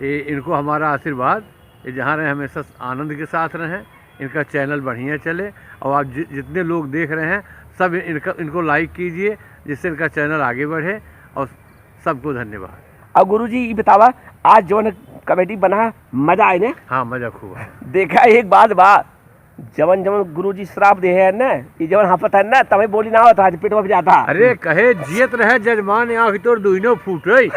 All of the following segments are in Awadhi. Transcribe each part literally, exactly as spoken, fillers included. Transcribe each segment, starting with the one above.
ये इनको हमारा आशीर्वाद, ये जहाँ रहें हमेशा आनंद के साथ रहें, इनका चैनल बढ़िया चले और आप जि-, जितने लोग देख रहे हैं सब इनका, इनको लाइक कीजिए, जिससे इनका चैनल आगे बढ़े। और सबको धन्यवाद। और गुरुजी, ये बतावा, आज जौन कॉमेडी बना, मजा आए ने? हाँ, मजा खूब आए। देखा, एक बात बा, जवन जवन गुरुजी श्राप दे है ना, ये जवन हाफत है ना, तबे बोली ना होता, आज पेटवा भी जाता। अरे, कहे जियत रहे जजमान, आँख तोर दुइनो फूटे,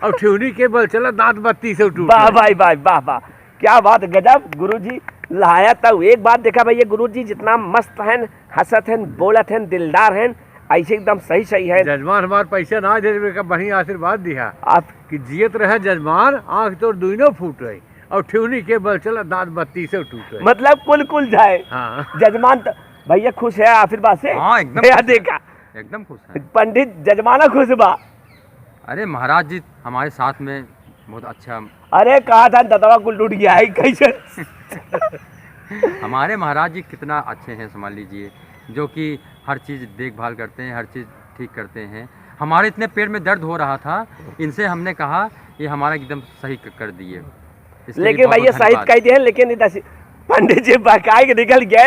और ठेहुनी के बल चला, दाँत बत्ती से टूटे। वाह भाई, वाह, वाह, वाह, क्या बात, गजब गुरुजी। लाया तो एक बात देखा भैया, गुरुजी जितना मस्त हैं, हंसत हैं, बोलत हैं, दिलदार हैं, ऐसे एकदम सही सही हैं। जजमान हमार पैसा ना दे देवे का, बढ़िया आशीर्वाद दिया आप कि जियत रहे जजमान, आँख तोर दुइनो फूटे, और ठेहुनी के बल चला, दाँत बत्ती से टूटे। मतलब कुल कुल जाए। हाँ। जजमान तो भैया खुश है आशीर्वाद से। हाँ, एकदम भैया खुश है। देखा, एकदम खुश है। पंडित जजमाना खुश बा। अरे महाराज जी हमारे साथ में बहुत अच्छा। अरे कहा था दतवा कुल टूट गया है, कैसे? हमारे महाराज जी कितना अच्छे हैं, समझ लीजिए, जो कि हर चीज़ देखभाल करते हैं, हर चीज़ ठीक करते हैं। हमारे इतने पेट में दर्द हो रहा था, इनसे हमने कहा, "ये हमारा एकदम सही क-, कर दिए।" इसके लिए लेकिन बहुत भैया बहुत सही धन्यवाद। कह दिए हैं, लेकिन ये दस-, पंडित जी बकाए के निकल गए।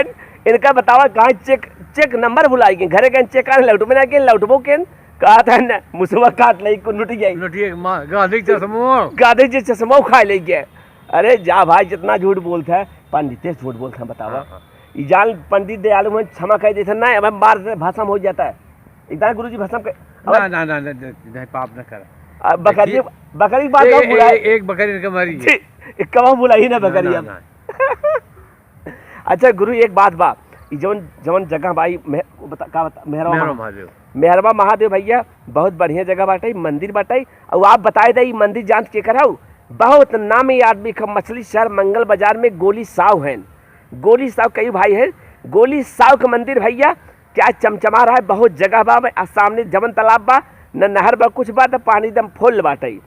इनका बतावा कहाँ चेक, चेक नंबर भुलाई गए, घरे गए चेक आने लौटबे ना के, लौटबो के, कहा था ना, मुसवा काट ले, को लुट गई। लुटिए माँ, गांधी चश्मो। गांधी जी चश्मो खा ले गए। अरे जा भाई, जितना झूठ बोलता है, पंडित झूठ बोलता है, बतावा। हाँ, हाँ। ई जान पंडित दयालु में क्षमा कर देते ना, अब मार से भस्म हो जाता है। इतना गुरुजी भस्म के, अब ना, ना, ना, ना, ना, नहीं, पाप ना कर। अब बकरी, देखिए, बकरी की बात ए-, कब ए-, बुलाए? ए-, एक बकरी इनके मारी है। जी, एक कब बुलाई ना ना, बकरी ना, अब। ना। अच्छा गुरु, एक बात बा, ई जवन, जवन जगह बा, ई मेह-, बता, का बता, मेहरवा मेहरवा महा-, महादेव। मेहरवा महादेव भैया, बहुत बढ़िया जगह बाटे, मंदिर बाटे। और आप बताए दे, ई मंदिर जानत केकर हऊ? बहुत नामी आदमी क मछली शहर मंगल बाजार में गोली साव हैं। गोली साव कई भाई हैं, गोली साव के मंदिर भैया, क्या चमचमा रहा है, बहुत जगह बा। आ सामने जवन तालाब बा, न नहर बा, कुछ बा, त पानी एकदम फुल बाटे।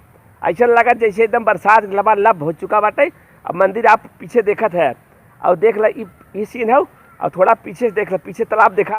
ऐसन लगा जैसे एकदम बरसात लबालब हो चुका बाटे। अब मंदिर आप पीछे देखत है, और देख ला, ई, ई सीन है, और थोड़ा पीछे से देख ला, पीछे तालाब देखा।